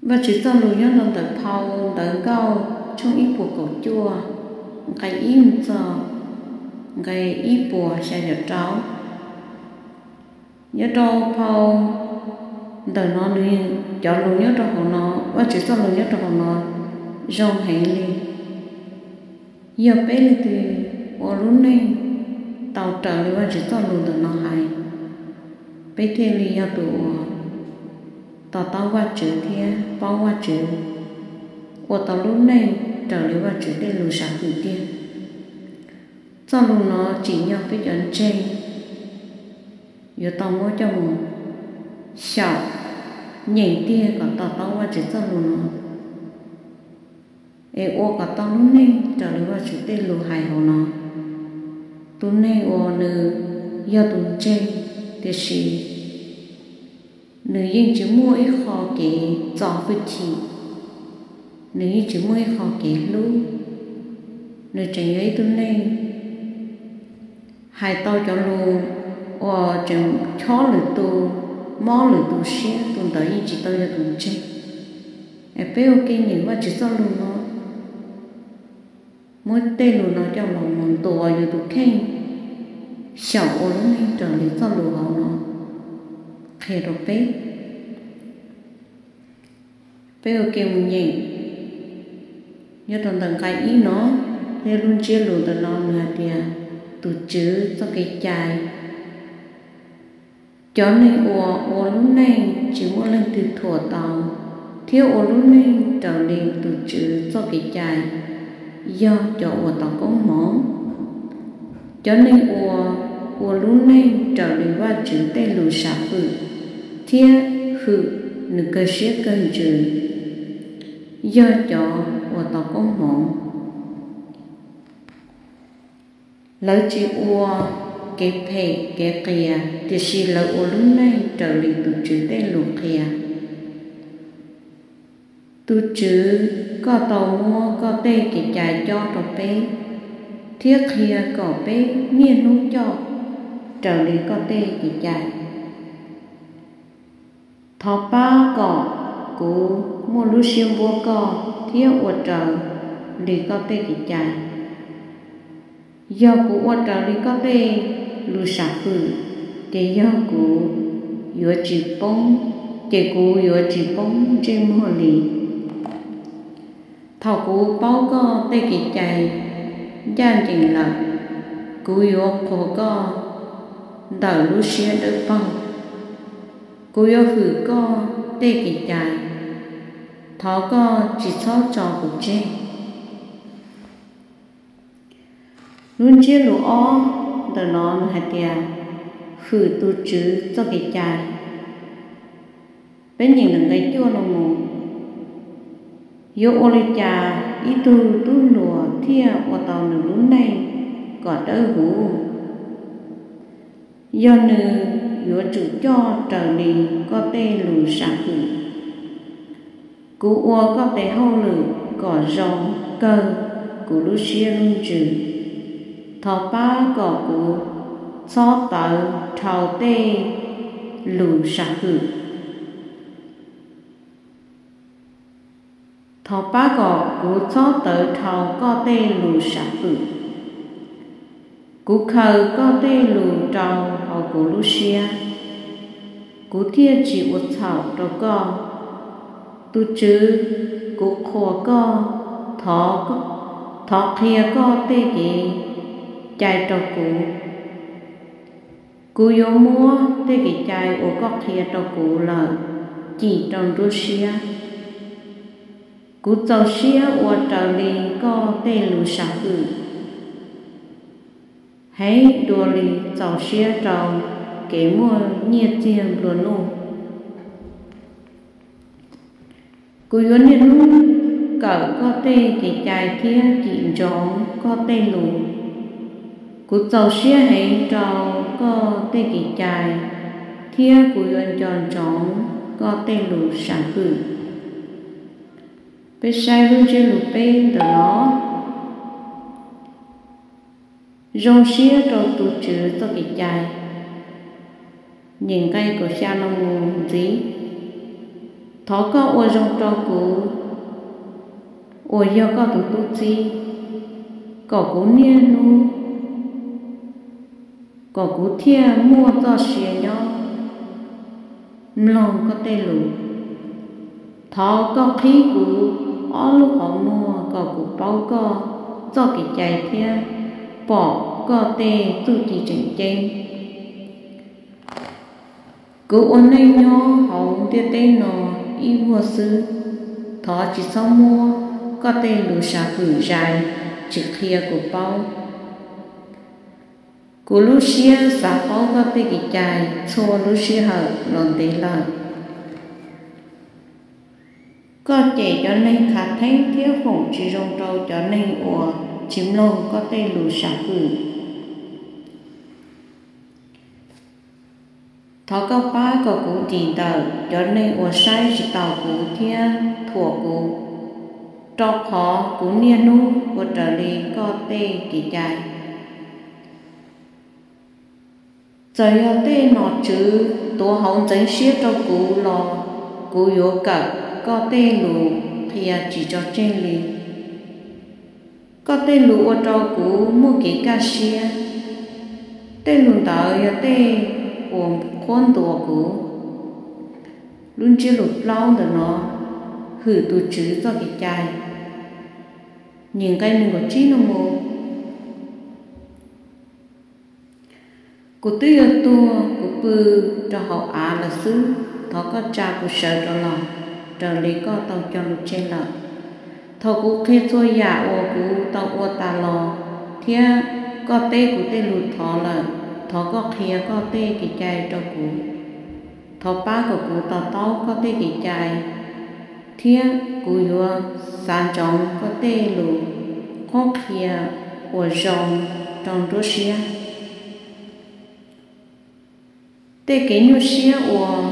Vajtswv txoj lus nyob rau ntawm phau Ntawv Nkauj tshooj ib puas kaum cuaj, nqe ib mus txog nqe ib puas xya caum rau. Nyob rau phau ntawm no nws, cov lus nyob rau hauv no, Vajtswv txoj lus nyob rau hauv no zoo heev li. Yog peb leej twg ua lub neej tau raws li Vajtswv txoj lus ntawm no hais, peb thiaj li yog tus uas to taub Vajtswv thiab paub Vajtswv, ua tau lub neej raws li Vajtswv tej lus sam hwm tiag. Txoj lus no tsim nyog peb cov ntseeg yuav tau muab coj mus xyaum nyeem tiag kom to taub Vajtswv txoj lus no, es ua kom tau lub neej raws li Vajtswv tej lus hais hauv no. Tus neeg uas nws yog tus ntseeg, tiam sis nws yeej tsis muaj ib qho kev txo hwj chim, nws yeej tsis muaj ib qho kev hlub, nws tseem yog ib tug neeg hais tau cov lus uas tseem chob lwm tus, mob lwm tus siab, tus ntawd yeej tsis tau yog tus ntseeg. Es peb ua ke nyeem Vajtswv txoj lus no, muab tej lus no coj los mus ntuas yus tus kheej xyaum ua lub neej raws li txoj lus hauv no qhia rau peb. Peb ua ke mus nyeem nyob rau ntawm nqe ib no, thiab lub ntsiab lus ntawm no nws hais tias tus Tswv txoj kev cai. Cov neeg uas ua lub neej tsis muaj leej twg thuam tau thiab ua lub neej raws li tus Tswv txoj kev cai yog cov uas tau koob hmoov. Cov neeg uas ua lub neej raws li Vajtswv tej lus sam hwm thiab hwm nws kawg siab kawg ntsws yog cov uas tau koob hmoov. Lawv tsis ua kev phem kev qias, tiam sis lawv ua lub neej raws li tus Tswv tej lus qhia. Tus Tswv, koj tau muab koj tej kev cai cob rau peb, thiab qhia kom peb niaj hnub coj raws li koj tej kev cai. Thov pab kom kuv muaj lub siab npuab koj thiab ua raws li koj tej kev cai. Yog kuv ua raws li koj tej lus sam hwm, ces yog kuv yuav tsis poob, ces kuv yuav tsis poob ntsej muag li. Thaum kuv paub koj tej kev cai ncaj ncees lawm, kuv yuav qhuas koj ntawm lub siab dawb paug. Kuv yuav hwm koj tej kev cai, thov koj tsis txhob tso kuv tseg. Lub ntsiab lus ob ntawm no nws hais tias hwm tus Tswv txoj kev cai. Peb nyeem ntawm nqe cuaj no mus, yuav ua li cas ib tug tub hluas thiaj ua tau nws lub neej kom dawb huv? Yog nws yuav tsum coj raws li koj tej lus sam hwm. Kuv ua koj tes hauj lwm kom zoo kawg kuv lub siab lub ntsws. Thov pab kom kuv txhob tawv dhau tej lus sam hwm. Thov pab kom kuv txhob tawv dhau koj tej lus sam hwm. Kuv khaws koj tej lus rau hauv kuv lub siab, kuv thiaj tsis ua txhaum rau koj. Tus Tswv, kuv qhuas koj, thov, thov qhia koj tej kev cai rau kuv. Kuv yuav muab tej kev cai uas koj qhia rau kuv lawm cim rau nruab siab. Kuv txaus siab ua raws li koj tej lus sam hwm, heev dua li txaus siab rau kev muaj nyiaj txiag nplua nuj. Kuv yuav niaj hnub kawm koj tej kev cai thiab cim ntsoov koj tej lus. Kuv txaus siab heev rau koj tej kev cai, thiab kuv yuav nco ntsoov koj tej lus sam hwm. Peb saib lub ntsiab lus peb ntawm no. Zoo siab rau tus Tswv txoj kev cai. Nyeem nqe kaum xya no mus ntxiv. Thov koj ua zoo rau kuv uas yog koj tus tub txib, kom kuv niaj hnub, kom kuv thiaj muaj txoj sia nyob mloog koj tej lus. Thov koj qhib kuv ob lub qhov muag kom kuv paub koj txoj kev cai thiab pom koj tej txuj ci tseem ceeb. Kuv ua neej nyob hauv ntiaj teb no ib vuag xwb, thov tsis txhob muab koj tej lus sam hwm zais tsis qhia kuv paub. Kuv lub siab xav paub koj tej kev cai txhua lub sij hawm los ntev lawm. Koj cem cov neeg khav theeb thiab foom tsis zoo rau cov neeg uas tsis mloog koj tej lus sam hwm. Thov koj pab kom kuv dim ntawm cov neeg uas saib tsis taus kuv thiab thuam kuv, rau qhov kuv niaj hnub ua raws li koj tej kev cai. Txawm yog tej nom tswv tuav hauv ntxeev siab rau kuv los kuv yuav kawm koj tej lus qhia tsis tso tseg li. Koj tej lus ua rau kuv muaj kev kaj siab, tej lus ntawd yog tej uas qhuab ntuas kuv. Lub ntsiab lus plaub ntawm no, hwm tus Tswv txoj kev cai. Nyem nqe nees nkaum tsib no mus. Kuv twb yuav tuag, kuv pw rau hauv av lawm xwb, thov koj tsa kuv sawv rov los raws li koj tau cog lus tseg lawm. Thaum kuv qhia txhua yam uas kuv tau ua tas los thiab koj teb kuv tej lus thov lawm, thov koj qhia koj tej kev cai rau kuv. Thov pab kom kuv to taub koj tej kev cai, thiab kuv yuav xav ntsoov koj tej lus qhuab qhia uas zoo rau nruab siab. Tej kev nyuaj siab uas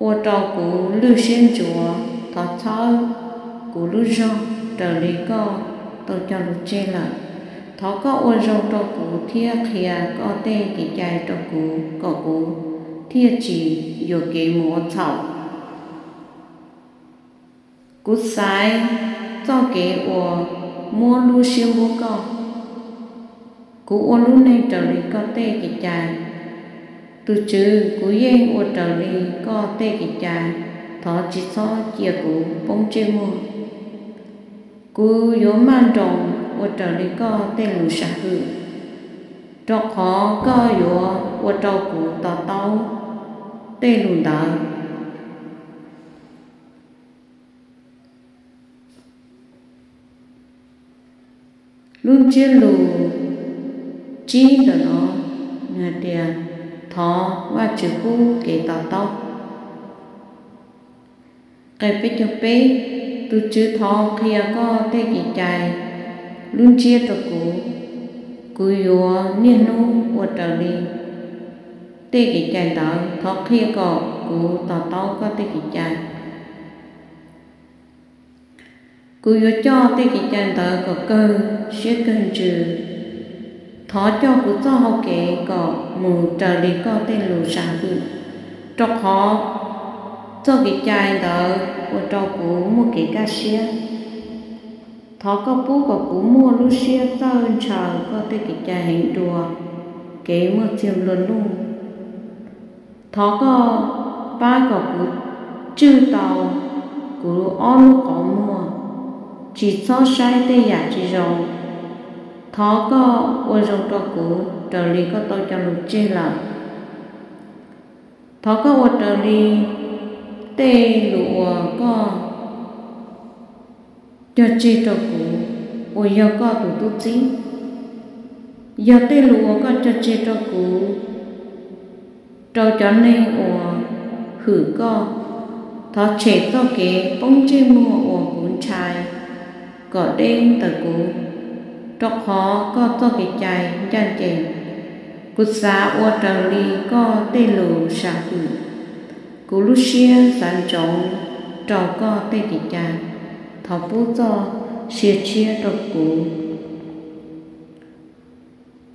ua rau kuv lwj siab ntsuav, thov txhawb kuv lub zog raws li koj tau cog lus tseg lawm. Thov koj ua zoo rau kuv thiab qhia koj tej kev cai rau kuv, kom kuv thiaj tsis yuam kev mus ua txhaum. Kuv xaiv txoj kev uas muab lub siab npuab koj. Kuv ua lub neej raws li koj tej kev cai. Tus Tswv, kuv yeej ua raws li koj tej kev cai, thov tsis txhob cia kuv poob ntsej muag. Kuv yuav maj nroos ua raws li koj tej lus sam hwm, rau qhov koj yuav ua rau kuv to taub tej lus ntawd. Lub ntsiab lus tsib ntawm no nws hais tias, thov Vajtswv pub kev to taub. Nqe peb caug peb, tus Tswv, thov qhia koj tej kev cai lub ntsiab rau kuv, kuv yuav niaj hnub ua raws li tej kev cai ntawd. Thov qhia kom kuv to taub koj tej kev cai. Kuv yuav coj tej kev cai ntawd kom kawg siab kawg ntsws. Thov coj kuv txoj hau kev kom mus raws li koj tej lus sam hwm, rau qhov txoj kev cai ntawd ua rau kuv muaj kev kaj siab. Thov koj pub kom kuv muaj lub siab txawj ntshaw koj tej kev cai heev dua kev muaj txiag nplua nuj. Thov koj pab kom kuv tswj tau kuv ob lub qhov muag, tsis txhob saib tej yam tsis zoo. Thov koj ua zoo rau kuv raws li koj tau cog lus tseg lawm. Thov koj ua raws li tej lus uas koj cog tseg rau kuv uas yog koj tus tub txib. Yog tej lus uas koj cog tseg rau kuv, rau cov neeg uas hwm koj. Thov tshem txoj kev poob ntsej muag uas kuv ntshai kom deb ntawm kuv, rau qhov koj txoj kev cai ncaj ncees. Kuv xav ua raws li koj tej lus sam hwm, kuv lub siab xav ntsoov rau koj tej kev cai. Thov pub txoj sia tshiab rau kuv,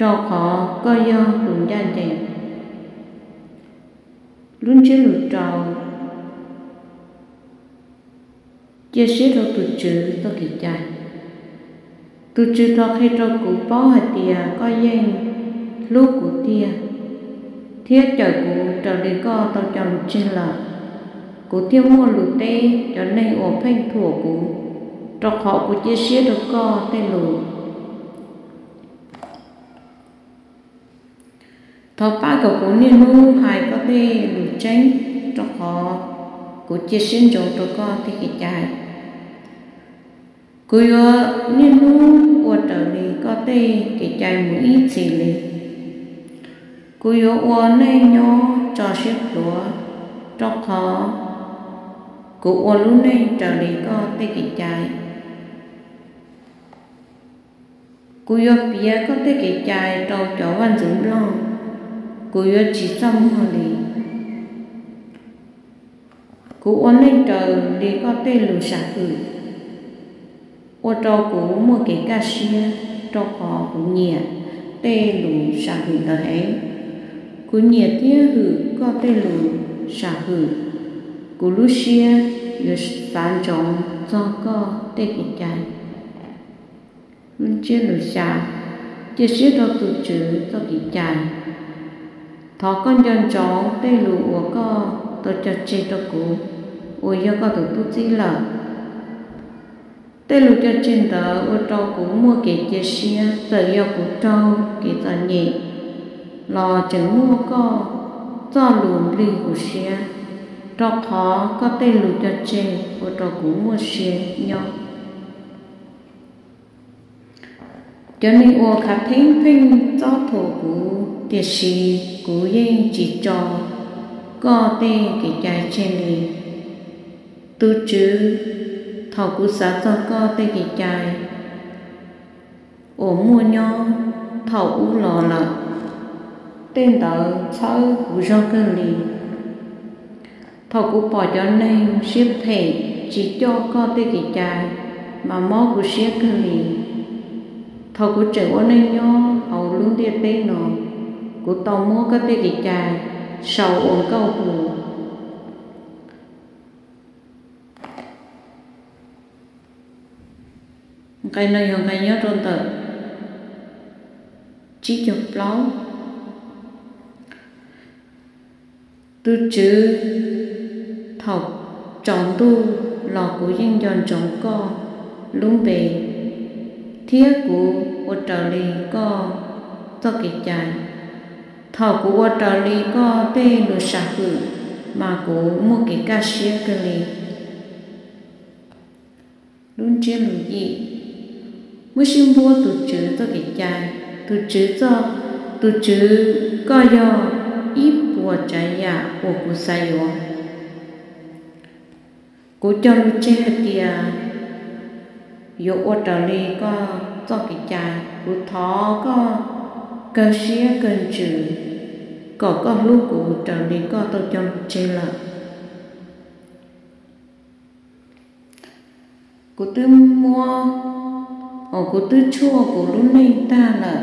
rau qhov koj yog tus ncaj ncees. Lub ntsiab lus rau, Cia siab rau tus Tswv txoj kev cai. Tus Tswv thov qhia rau kuv paub hais tias koj yeej hlub kuv tiag, thiab cawm kuv raws li koj tau cog lus tseg lawm. Kuv thiaj muaj lus teb cov neeg uas pheej thuam kuv, rau qhov kuv cia siab rau koj tej lus. Thov pab kom kuv niaj hnub hais koj tej lus tseeb, rau qhov kuv cia siab ntsoov rau koj tej kev cai. Kuv yuav niaj hnub ua raws li koj tej kev cai mus ib txhis li. Kuv yuav ua neej nyob tso siab pluav, rau qhov kuv ua lub neej raws li koj tej kev cai. Kuv yuav piav koj tej kev cai rau cov vaj ntxwv mloog, kuv yuav tsis txaj muag li. Kuv ua neej raws li koj tej lus sam hwm, ua rau kuv muaj kev kaj siab, rau qhov kuv nyiam tej lus sam hwm ntawd heev. Kuv nyiam thiab hwm koj tej lus sam hwm, kuv lub siab yuav xav ntsoov txog koj tej kev cai. Lub ntsiab lus xya, cia siab rau tus Tswv txoj kev cai. Thov koj nco ntsoov tej lus uas koj tau cog tseg rau kuv uas yog koj tus tub txib lawm. Tej lus cog tseg ntawd ua rau kuv muaj kev cia siab, txawm yog kuv raug kev txom nyem los tseem muaj koj txoj lus nplig kuv siab, rau qhov koj tej lus cog tseg ua rau kuv muaj sia nyob. Cov neeg uas khav theeb pheej txob thuam kuv, tiam sis kuv yeej tsis tso koj tej kev cai tseg li. Tus Tswv, thaum kuv xav txog koj tej kev cai uas muaj nyob thaum ub los lawm, tej ntawd txhawb kuv zog kawg li. Thaum kuv pom cov neeg siab phem tsis coj koj tej kev cai, mas mob kuv siab kawg li. Thaum kuv tseem ua neej nyob hauv lub ntiaj teb no, kuv tau muab koj tej kev cai sau ua nkauj hu. Nqe no yog nqe nyob rau ntawm tsib caug plaub. Tus Tswv, thaum tsaus ntuj los kuv yeej nco ntsoov koj lub npe, thiab kuv ua raws li koj txoj kev cai. Thaum kuv ua raws li koj tej lus sam hwm, mas kuv muaj kev kaj siab kawg li. Lub ntsiab lus yim, muab sib npuab tus Tswv txoj kev cai. Tus Tswv, tus Tswv, koj yog ib puas tsav yam uas kuv xav yuav. Kuv cog lus tseg hais tias yuav ua raws li koj txoj kev cai. Kuv thov koj kawg siab kawg ntsws, kom koj hlub kuv raws li koj tau cog lus tseg lawm. Kuv twb muab, kuv twb tshuaj kuv lub neej tag lawm.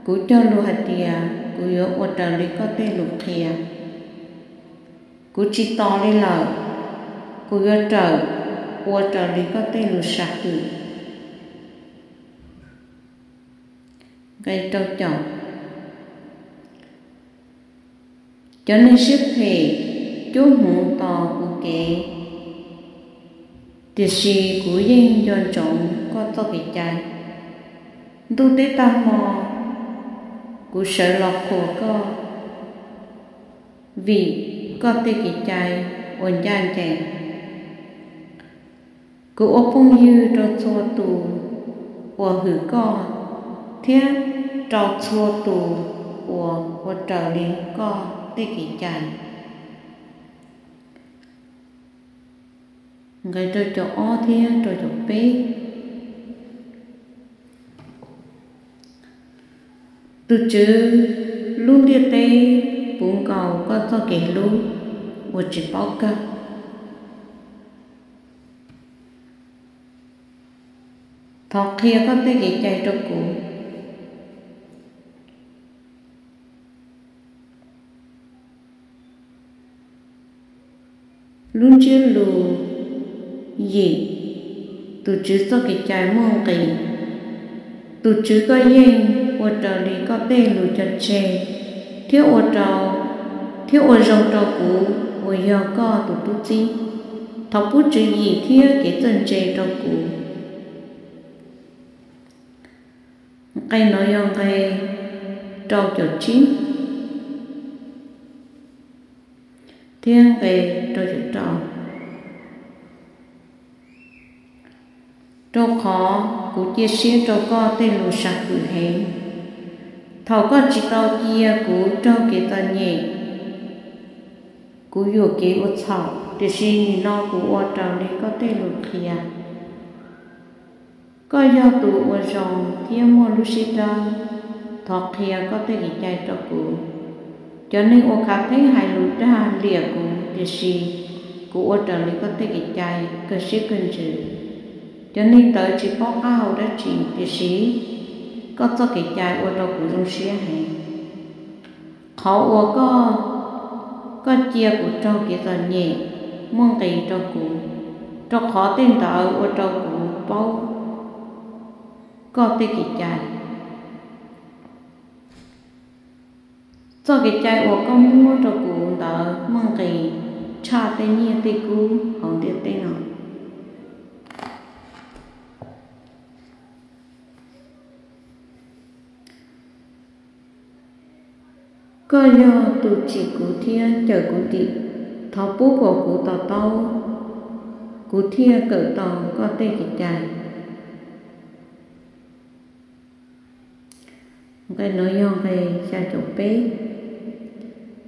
Kuv cog lus hais tias kuv yuav ua raws li koj tej lus qhia. Kuv tsis tos li lawm, kuv yuav rawm ua raws li koj tej lus sam hwm. Nqe rau caum, cov neeg siab phem cuab hmoov tos kuv kev, tiam sis kuv yeej nco ntsoov koj txoj kev cai. Ntuj teb tag hmo, kuv sawv los qhuas koj, vim koj tej kev cai uas ncaj ncees. Kuv ua phooj ywg rau txhua tus uas hwm koj, thiab rau txhua tus uas ua raws li koj tej kev cai. Nqe rau caum ob thiab rau caum peb. Tus Tswv, lub ntiaj teb puv nkaus koj txoj kev hlub uas tsis paub kawg. Thov qhia koj tej kev cai rau kuv. Lub ntsiab lus Yim, tus Tswv txoj kev cai muaj nqis. Tus Tswv koj yeej ua raws li koj tej lus cog tseg thiab ua rau, thiab ua zoo rau kuv uas yog koj tus tub txib. Thov pub tswv yim thiab kev txawj ntse rau kuv. Nqe no yog nqe rau caum tsib thiab nqe rau caum rau. Rau qhov kuv cia siab rau koj tej lus sam hwm heev. Thaum koj tsis tau cia kuv raug kev txom nyem, kuv yuam kev ua txhaum, tiam sis nim no kuv ua raws li koj tej lus qhia. Koj yog tus uas zoo thiab muaj lub siab dawb, thov qhia koj tej kev cai rau kuv. Cov neeg uas khav theeb hais lus dag liam kuv, tiam sis kuv ua raws li koj tej kev cai kawg siab kawg ntsws. Cov neeg ntawd tsis paub qab hau dab tsi, tiam sis koj txoj kev cai ua rau kuv zoo siab heev. Qhov uas koj, koj cia kuv raug kev txom nyem muaj nqis rau kuv, rau qhov tej ntawd ua rau kuv paub koj tej kev cai. Txoj kev cai uas koj muab rau kuv ntawd muaj nqis tshaj tej nyiaj tej kub hauv ntiaj teb no. Koj yog tus tsim kuv thiab cawm kuv dim. Thov pub kom kuv to taub, kuv thiaj kawm tau koj tej kev cai. Nqe no yog nqe xya caum peb.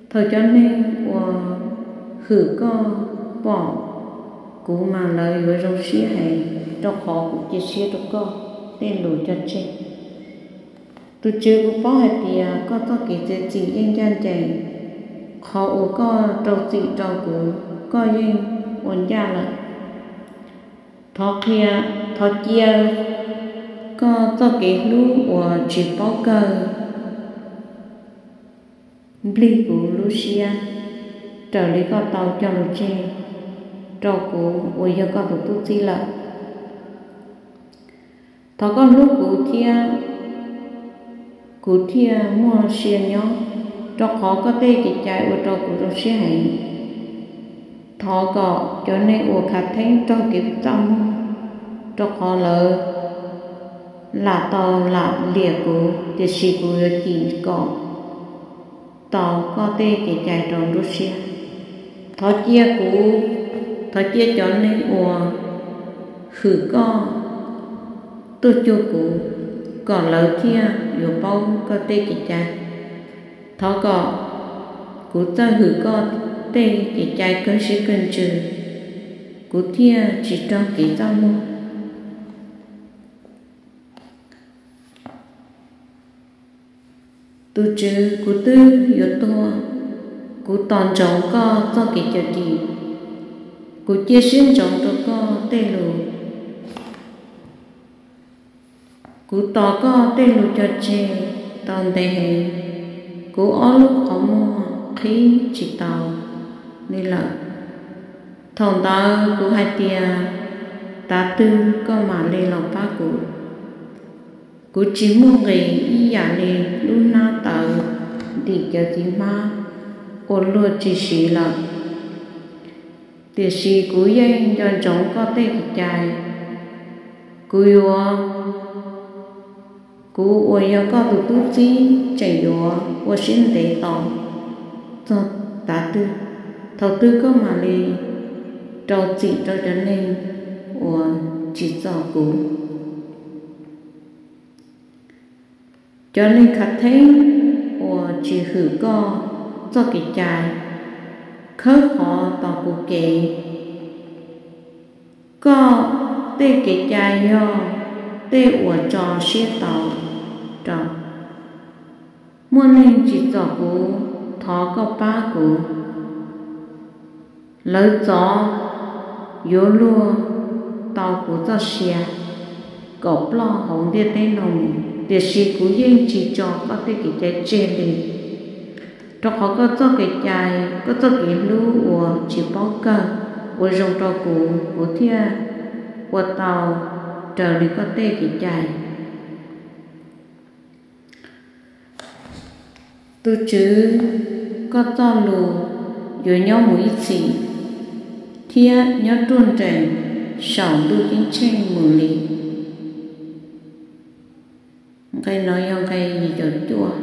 Thaum cov neeg uas hwm koj pom kuv mas lawv yuav zoo siab heev, rau qhov kuv cia siab rau koj tej lus cog tseg. Tus Tswv, kuv paub hais tias koj txoj kev txiav txim yeej ncaj ncees. Qhov uas koj rau txim rau kuv, koj yeej ua ncaj lawm. Thov qhia, thov cia koj txoj kev hlub uas tsis paub kawg nplig kuv lub siab, raws li koj tau cog lus tseg rau kuv uas yog koj tus tub txib lawm. Thov koj hlub kuv thiab kuv thiaj muaj sia nyob, rau qhov koj tej kev cai ua rau kuv zoo siab heev. Thov kom cov neeg uas khav theeb raug kev txaj muag, rau qhov lawv lam tau lam liam kuv, tiam sis kuv yuav cim kom tau koj tej kev cai rau nruab siab. Thov cia kuv, thov cia cov neeg uas hwm koj tuaj cuag kuv, kom lawv thiaj yuav paub koj tej kev cai. Thov kom kuv txawj hwm koj tej kev cai kawg siab kawg ntsws, kuv thiaj tsis raug kev txaj muag. Tus Tswv, kuv twb yuav tuag, kuv tos ntsoov koj txoj kev cawm dim. Kuv cia siab ntsoov rau koj tej lus. Kuv tos koj tej lus cog tseg tau ntev heev, kuv ob lub qhov muag qhib tsis tau li lawm. Thaum ntawd kuv hais tias, tav twg koj mam li los pab kuv? Kuv tsis muaj nqis ib yam li lub hnab tawv ntim cawv txiv hmab uas luag tsis siv lawm, tiam sis kuv yeej nco ntsoov koj tej kev cai. Kuv yuav, kuv uas yog koj tus tub txib tseem yuav ua siab ntev tos txog tav twg, thaum twg koj mam li rau txim rau cov neeg uas tsim txom kuv. Cov neeg khav theeb uas tsis hwm koj txoj kev cai khawb qhov tos kuv kev. Koj tej kev cai yog tej uas tso siab tau rau. Muaj neeg tsim txom kuv, thov koj pab kuv. Lawv txov yuav luag tau kuv txoj sia kom ploj hauv ntiaj teb no mus, tiam sis kuv yeej tsis tso koj tej kev cai tseg li, rau qhov koj txoj kev cai, koj txoj kev hlub uas tsis paub kawg ua zoo rau kuv, kuv thiaj ua tau raws li koj tej kev cai. Tus Tswv, koj txoj lus yuav nyob mus ib txhis, thiab nyob ruaj nrees saum ntuj ceeb tsheej mus li. Nqe no yog nqe yim caum cuaj.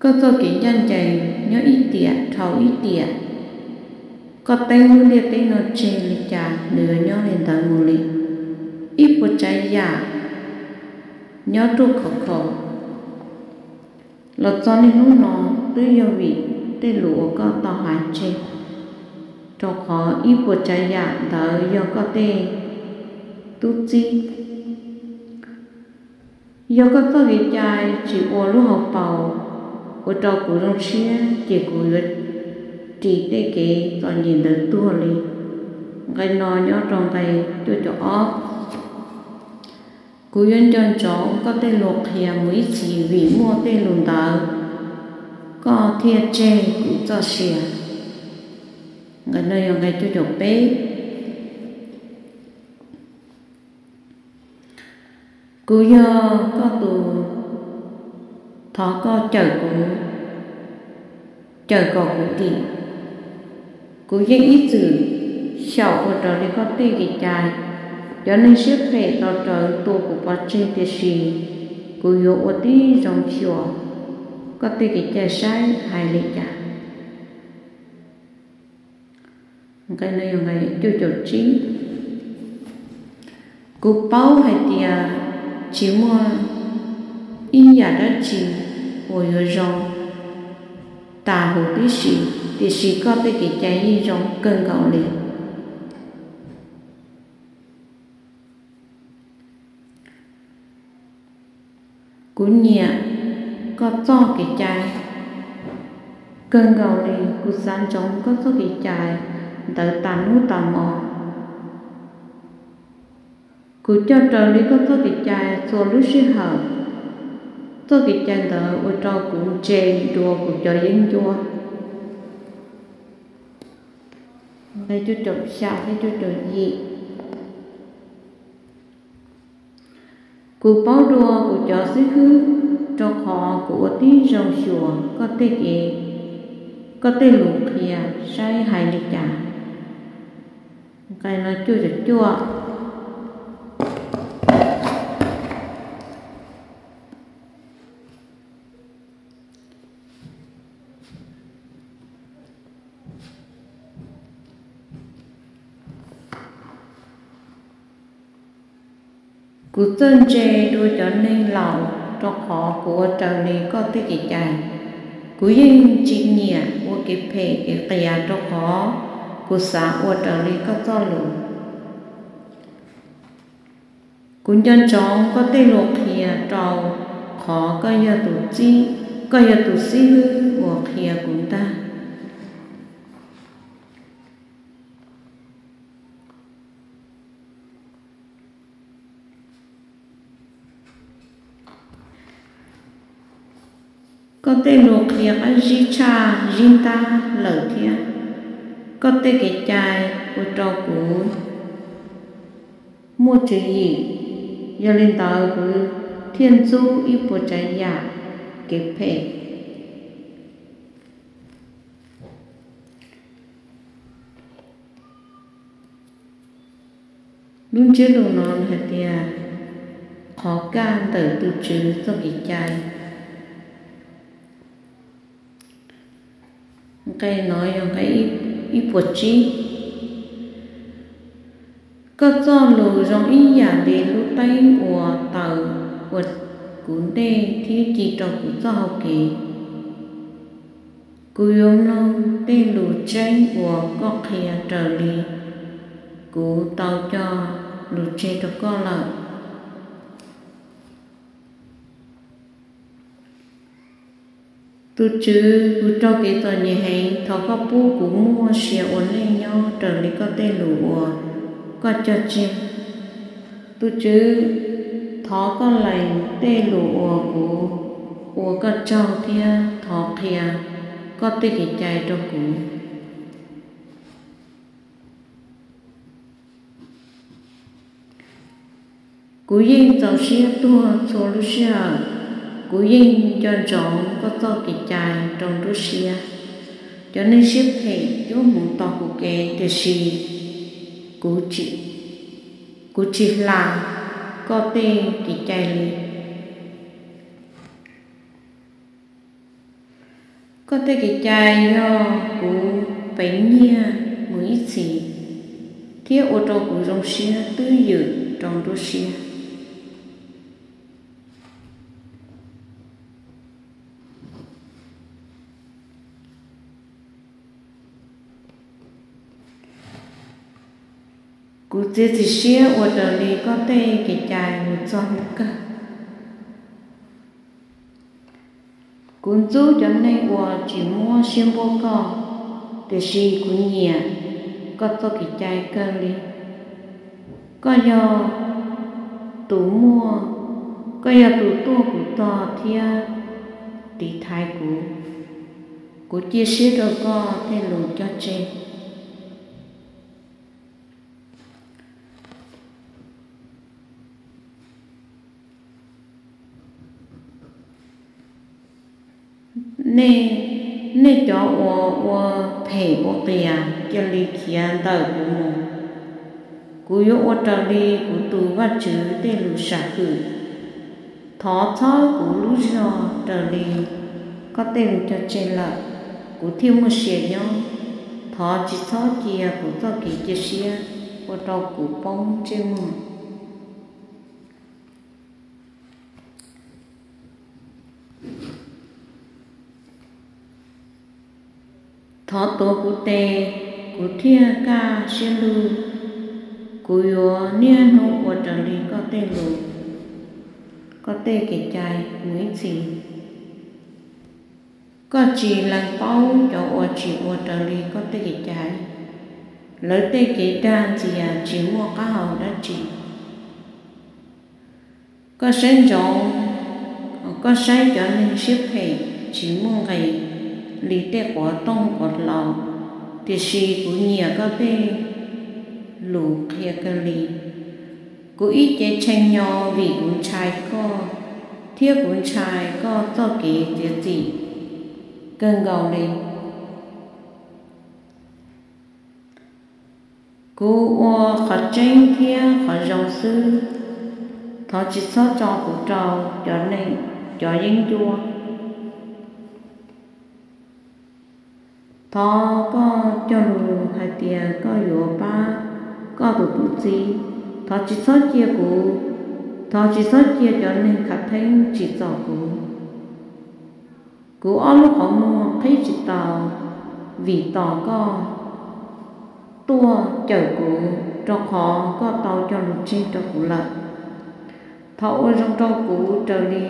Koj txoj kev ncaj ncees nyob ib tiam dhau ib tiam. Koj teeb lub ntiaj teb no tseg li cas nws yuav nyob li ntawd mus li. Ib puas tsav yam nyob ruaj khov kho. Los txog niaj hnub no twb yog vim tej lus uas koj tau hais tseg, rau qhov ib puas tsav yam ntawd yog koj tej tub txib. Yog koj txoj kev cai tsis ua lub hauv paus ua rau kuv zoo siab, ces kuv yuav ris tej kev txom nyem ntawd tuag li. Nqe no nyob rau nqe cuaj caum ob. Kuv yuav nco ntsoov koj tej lus qhia mus ib txhis, vim muaj tej lus ntawd koj thiaj tseg kuv txoj sia. Nqe no yog nqe cuaj caum peb. Kuv yog koj tus, thov koj cawm kuv, cawm kom kuv dim. Kuv yeej ib txwm xyaum ua raws li koj tej kev cai. Cov neeg siab phem tos rawv tua kuv pov tseg, tiam sis kuv yuav ua tib zoo xyuas koj tej kev cai saib hais li cas. Nqe no yog nqe cuaj caum tsib. Kuv paub hais tias tsis muaj ib yam dab tsi uas yuav zoo tas huv tib si, tiam sis koj tej kev cai yeej zoo kawg nkaus li. Kuv nyiam koj txoj kev cai kawg nkaus li, kuv xav ntsoov koj txoj kev cai ntawd tas hnub tas hmo. Kuv coj raws li koj txoj kev cai txhua lub sij hawm. Txoj kev cai ntawd ua rau kuv ntse dua kuv cov yeeb ncuab. Nqe cuaj caum xya thiab cuaj caum yim. Kuv paub dua kuv cov xib hwb, rau qhov kuv ua tib zoo xyuas koj tej kev, koj tej lus qhia saib hais li cas. Nqe no cuaj caum cuaj. Kuv txawj ntse dua cov neeg laus, rau qhov kuv ua raws li koj tej kev cai. Kuv yeej tsis nyiam ua kev phem kev qias, rau qhov kuv xav ua raws li koj txoj lus. Kuv nco ntsoov koj tej lus qhia, rau qhov koj yog tus xib hwb uas qhia kuv ntag. Koj tej lus qhia qab zib tshaj zib ntab lawm thiab. Koj tej kev cai ua rau kuv muaj tswv yim, yog li ntawd kuv thiaj ntxub ib puas tsav yam kev phem. Lub ntsiab lus no hais tias qhov kaj ntawm tus Tswv txoj kev cai. Nqe no yog nqe ib puas tsib. Koj txoj lus zoo ib yam li lub teeb uas taws ua kuv ntej thiab ci rau kuv txoj hau kev. Kuv yuav mloog tej lus tseeb uas koj qhia raws li kuv tau cog lus tseg rau koj lawm. Tus Tswv, kuv raug kev txom nyem heev, thov koj pub kuv muaj sia ua neej nyob raws li koj tej lus uas koj cog tseg. Tus Tswv, thov koj lees tej lus uas kuv ua koj tsaug thiab thov qhia koj tej kev cai rau kuv. Kuv yeej txaus siab tuag txhua lub sij hawm, kuv yeej nco ntsoov koj txoj kev cai rau nruab siab. Cov neeg siab phem cuab hmoov tos kuv kev, tiam sis kuv tsis hla koj tej kev cai li. Koj tej kev cai yog kuv pev nyiaj mus ib txhis, thiab ua rau kuv zoo siab twb ywm rau nruab siab. Kuv txiav txim siab ua raws li koj tej kev cai mus txog hnub kawg. Kuv ntxub cov neeg uas tsis muab siab npuab koj, tiam sis kuv nyiam koj txoj kev cai kawg li. Koj yog tus muaj, koj yog tus tuaj kuv tog thiab tiv thaiv kuv. Kuv cia siab rau koj tej lus cog tseg. Nej, nej cov uas ua phem ua qias, cia li khiav ntawm kuv mus. Kuv yuav ua raws li kuv tus Vajtswv tej lus sam hwm. Thov txhawb kuv lub zog raws li koj tej lus cog tseg lawm, kuv thiaj muaj sia nyob. Thov tsis txhob cia kuv txoj kev cia siab ua rau kuv poob ntsej muag. Thov tuav kuv tes, kuv thiaj kaj siab lug. Kuv yuav niaj hnub ua raws li koj tej lus, koj tej kev cai mus ib txhis. Koj tsis lees paub cov uas tsis ua raws li koj tej kev cai. Lawv tej kev dag ntxias tsis muaj qab hau dab tsi. Koj saib ntsoov, koj saib cov neeg siab phem tsis muaj nqis li tej quav tooj quav hlau, tiam sis kuv nyiam koj tej lus qhia kawg li. Kuv ib ce tshee nyo vim kuv ntshai koj, thiab kuv ntshai koj txoj kev txiav txim kawg nkaus li. Kuv ua qhov tseeb thiab qhov zoo xwb, thov tsis txhob tso kuv rau cov yeeb ncuab. Thov koj cog lus hais tias koj yuav pab koj tus tub txib. Thov tsis txhob cia kuv, thov tsis txhob cia cov neeg khav theeb tsim txom kuv. Kuv ob lub qhov muag qhib tsis tau vim tos koj tuaj cawm kuv, rau qhov koj tau cog lus tseg rau kuv lawm. Thov ua zoo rau kuv raws li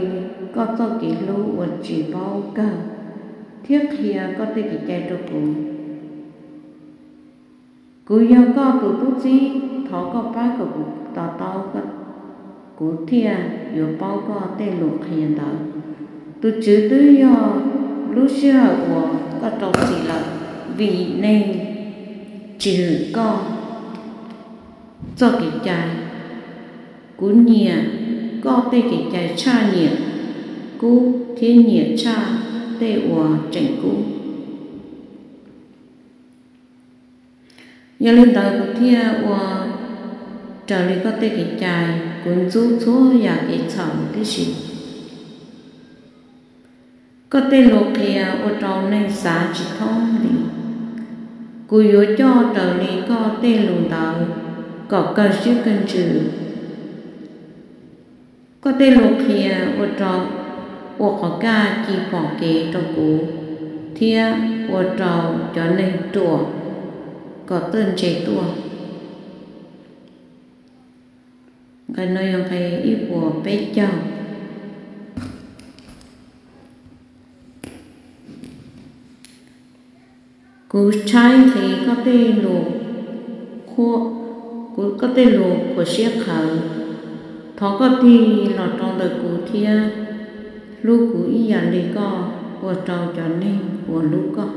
koj txoj kev hlub uas tsis paub kawg, thiab qhia koj tej kev cai rau kuv. Kuv yog koj tus tub txib, thov koj pab kom kuv to taub, kuv thiaj yuav paub koj tej lus qhia ntawd. Tus Tswv, twb yog lub sij hawm uas koj rau txim lawm, vim neeg tsis hwm koj txoj kev cai. Kuv nyiam koj tej kev cai tshaj nyiam kub thiab nyiam tshaj tej uas tseem kub. Yog li ntawd kuv thiaj ua raws li koj tej kev cai. Kuv ntxub txhua yam kev txhaum tib si. Koj tej lus qhia ua rau neeg xav tsis thoob li. Kuv yuav coj raws li koj tej lus ntawd kom kawg siab kawg ntsws. Koj tej lus qhia ua rau, ua qhov kaj ci pom kev rau kuv, thiab ua rau cov neeg ruam kom txawj ntse tuaj. Nqe no yog nqe ib puas peb caug. Kuv tshaib nqhis koj tej lus, kuv, koj tej lus qhuas siab qhawv. Thov koj tig los rau ntawm kuv thiab hlub kuv ib yam li koj ua rau cov neeg uas hlub koj.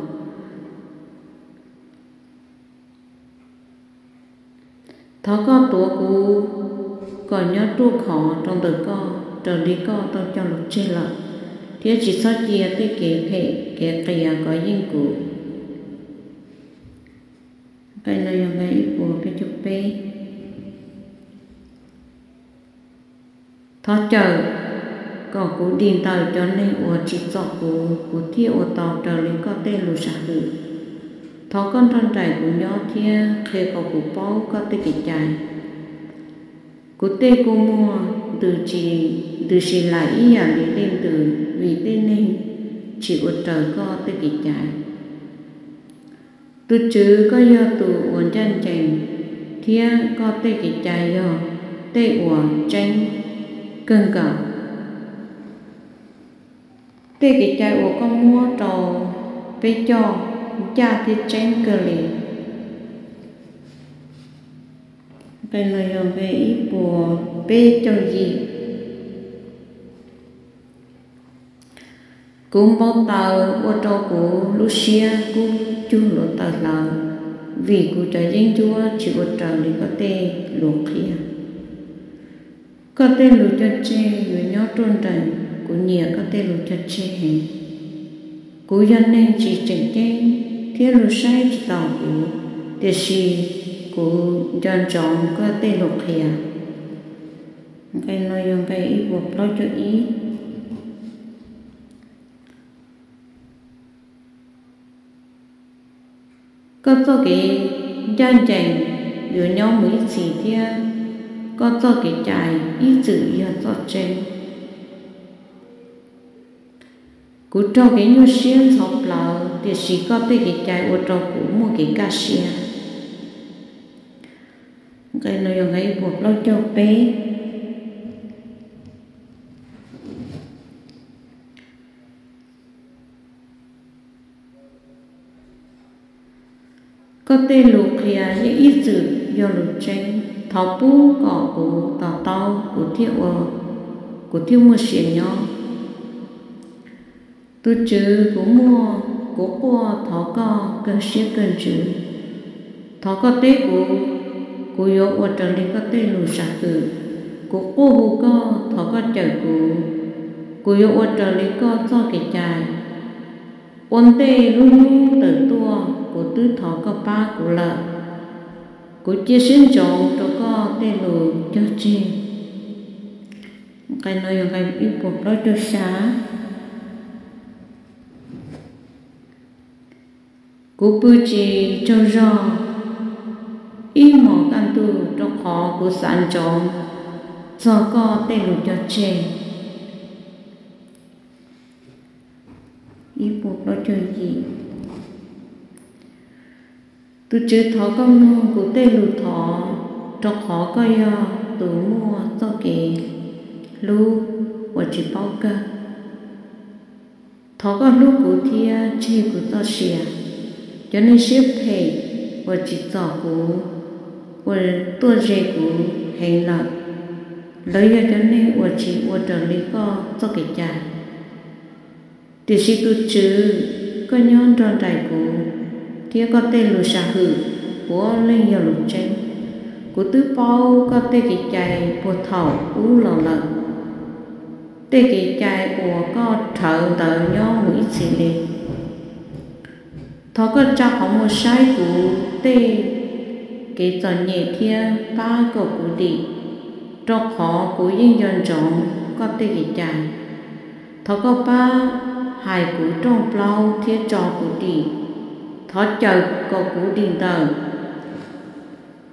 Thov koj tuav kuv kom nyob ruaj khov rau ntawm koj raws li koj tau coj lus tseg lawm, thiab tsis txhob cia tej kev phem kev qias kov yeej kuv. Nqe no yog nqe ib puas peb caug peb. Thov cawm kom kuv dim ntawm cov neeg uas tsim txom kuv, kuv thiaj ua tau raws li koj tej lus sam hwm. Thov koj nrog nraim kuv nyob thiab qhia kom kuv paub koj tej kev cai. Kuv tej kua muag ntws sim laim ib yam li dej ntws vim tej neeg tsis ua raws koj tej kev cai. Tus Tswv, koj yog tus uas ncaj ncees, thiab koj tej kev cai yog tej uas tseeb kawg nkaus. Tej kev cai uas koj muab rau peb coj ncaj thiab tseeb kawg li. Nqe no yog nqe ib puas peb caug yim. Kuv npau taws ua rau kuv lub siab kub cug hluav taws hlawv, vim kuv cov yeeb ncuab tsis ua raws li koj tej lus qhia. Koj tej lus cog tseg yuav nyob ruaj nrees, kuv nyiam koj tej lus cog tseg heev. Kuv yog neeg tsis tseem ceeb thiab lus saib tsis taus kuv, tiam sis kuv nco ntsoov koj tej lus qhia. Nqe no yog nqe ib puas plaub caug ib. Koj txoj kev ncaj ncees yuav nyob mus ib txhis thiab koj txoj kev cai ib txwm yog txoj tseeb. Kuv raug kev nyuaj siab ntxhov plawv, tiam sis koj tej kev cai ua rau kuv muaj kev kaj siab. Nqe no yog nqe ib puas plaub caug peb. Koj tej lus qhia yeej ib txwm yog lus tseeb. Thov pub kom kuv to taub, kuv thiaj ua, kuv thiaj muaj sia nyob. Tus Tswv, kuv muaj, kuv quaj, thov koj kawg siab kawg ntsws. Thov koj teb kuv, kuv yuav ua raws li koj tej lus sam hwm. Kuv quaj hu koj, thov koj cawm kuv, kuv yuav ua raws li koj txoj kev cai. Ua ntej lub hnub tawm tuaj, kuv twb thov koj pab kuv lawm. Kuv cia siab ntsoov rau koj tej lus cog tseg. Nqe no yog nqe ib puas plaub caug xya. Kuv pw tsis tsaug zog ib hmos kaj ntug, rau qhov kuv xav ntsoov txog koj tej lus cog tseg. Ib puas plaub caug yim. Tus Tswv, thov koj mloog kuv tej lus thov, rau qhov koj yog tus muaj txoj kev hlub uas tsis paub kawg. Thov koj hlub kuv thiab tseg kuv txoj sia. Cov neeg siab phem uas tsim txom kuv, uas tuaj ze kuv heev lawm, lawv yog cov neeg uas tsis ua raws li koj txoj kev cai. Tiam sis tus Tswv, koj nyob nrog nraim kuv, thiab koj tej lus sam hwm puav leej yog lus tseeb. Kuv twb paub koj tej kev cai puag thaum ub los lawm. Tej kev cai uas koj rhawv ntawd nyob mus ib txhis li. Thov koj tsa qhov muag saib kuv tej kev txom nyem thiab pab kom kuv dim, rau qhov kuv yeej nco ntsoov koj tej kev cai. Thov koj pab hais kuv rooj plaub thiab tso kuv dim. Thov cawm kom kuv dim ntawm,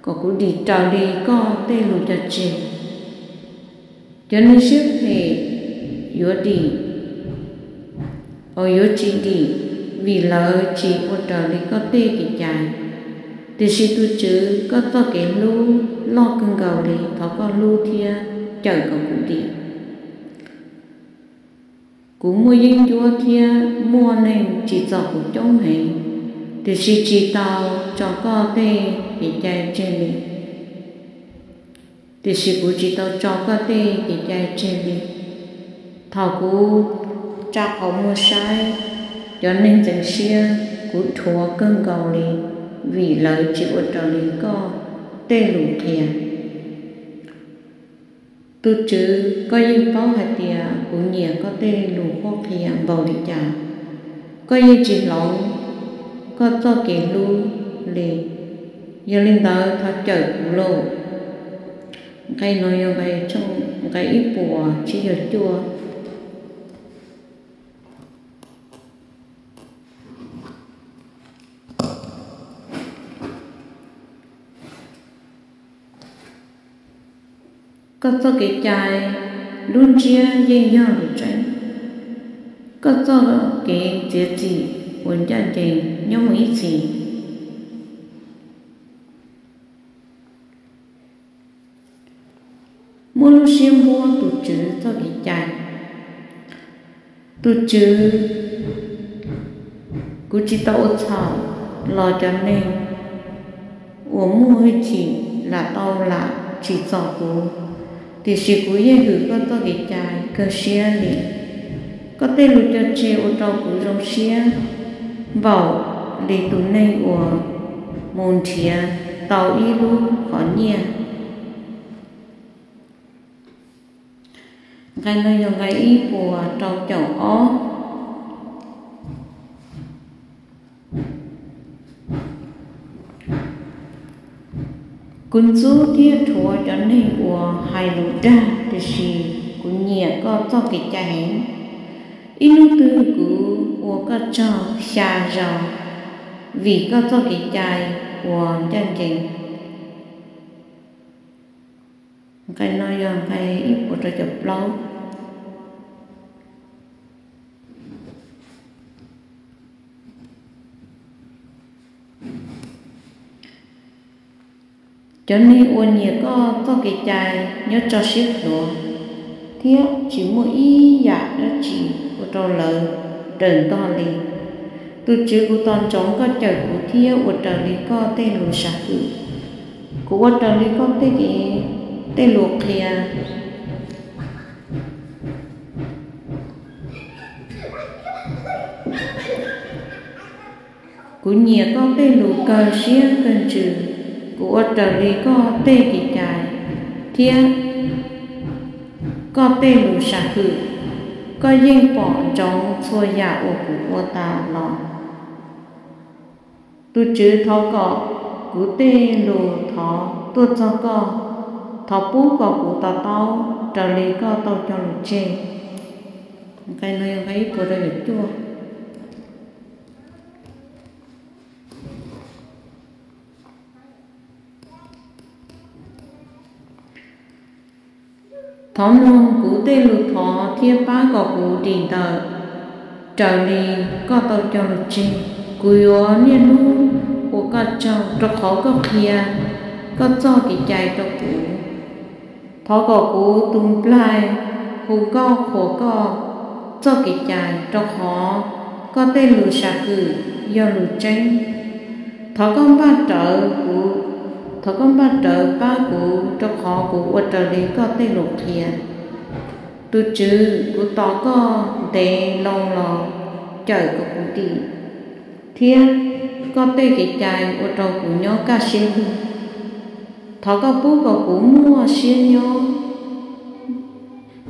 kom kuv dim raws li koj tej lus cog tseg. Cov neeg siab phem yuav dim, uas yuav tsis dim, vim lawv tsis ua raws li koj tej kev cai. Tiam sis tus Tswv, koj txoj kev hlub loj kawg nkaus li, thov koj hlub thiab cawm kom kuv dim. Kuv muaj yeeb ncuab thiab muaj neeg tsim txom kuv coob heev, tiam sis tsis tau tso koj tej kev cai tseg li. Tiam sis kuv tsis tau tso koj tej kev cai tseg li. Thaum kuv tsa qhov muag saib cov neeg ntxeev siab, kuv dhuav kawg nkaus li, vim lawv tsis ua raws li koj tej lus qhia. Tus Tswv, koj yeej paub hais tias kuv nyiam koj tej lus qhuab qhia npaum li cas. Koj yeej tsis hloov koj txoj kev hlub li, yog li ntawd thov cawm kuv lauj. Nqe no yog nqe ib puas tsib caug cuaj. Koj txoj kev cai lub ntsiab yeej yog lus tseeb, koj txoj kev txiav txim uas ncaj ncees nyob mus ib txhis. Muab lub siab npuab tus Tswv txoj kev cai. Tus Tswv, kuv tsis tau ua txhaum los cov neeg uas muaj hwj chim lam tau lam tsim txom kuv, tiam sis kuv yeej hwm koj txoj kev cai kawg siab li. Koj tej lus cog tseg ua rau kuv zoo siab npaum li tus neeg uas mus nrhiav tau ib lub qhov nyiaj. Nqe no yog nqe ib puas rau caum ob. Kuv ntxub thiab rhuav cov neeg uas hais lus dag, tiam sis kuv nyiam koj txoj kev cai heev. Ib hnub twg kuv ua koj tsaug xya zaus, vim koj txoj kev cai uas ncaj ncees. Nqe no yog nqe ib puas rau caum plaub. Cov neeg uas nyiam koj txoj kev cai nyob tso siab plhuav, thiab tsis muaj ib yam dab tsi ua rau lawv daws ntog li. Tus Tswv, kuv tos ntsoov koj cawm kuv thiab ua raws li koj tej lus sam hwm. Kuv ua raws li koj tej kev, tej lus qhia. Kuv nyiam koj tej lus kawg siab kawg ntsws. Kuv ua raws li koj tej kev cai thiab koj tej lus sam hwm. Koj yeej pom ntsoov txhua yam uas kuv ua tas los. Tus Tswv, thov kom kuv tej lus thov tuaj txog koj, thov pub kom kuv to taub raws li koj tau cog lus tseg. Nqe no yog nqe ib puas rau caum cuaj. Thov mloog kuv tej lus thov thiab pab kom kuv dim ntawm raws li koj tau cog lus tseg. Kuv yuav niaj hnub ua koj tsaug rau qhov koj qhia koj txoj kev cai rau kuv. Thov kom kuv tus nplaig hu nkauj qhuas koj txoj kev cai, rau qhov koj tej lus sam hwm yog lus tseeb. Thov koj npaj rawv kuv, thov koj npaj rawv pab kuv, rau qhov kuv ua raws li koj tej lus qhia. Tus Tswv, kuv tos koj ntev loo los cawm kom kuv dim, thiab koj tej kev cai ua rau kuv nyob kaj siab lug. Thov koj pub kom kuv muaj sia nyob,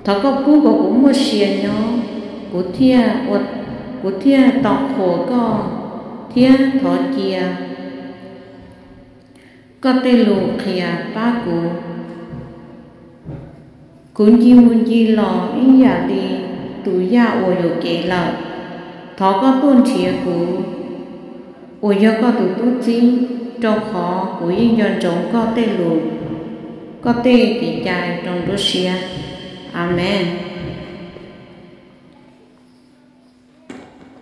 thov koj pub kom kuv muaj sia nyob, kuv thiaj, kuv thiaj tau qhuas koj, thiab thov cia koj tej lus qhia pab kuv. Kuv ncig mus ncig los ib yam li tus yaj uas yuam kev lawm. Thov koj tuaj nrhiav kuv uas yog koj tus tub txib, rau qhov kuv yeej nco ntsoov koj tej lus, koj tej kev cai rau nruab siab. Amees.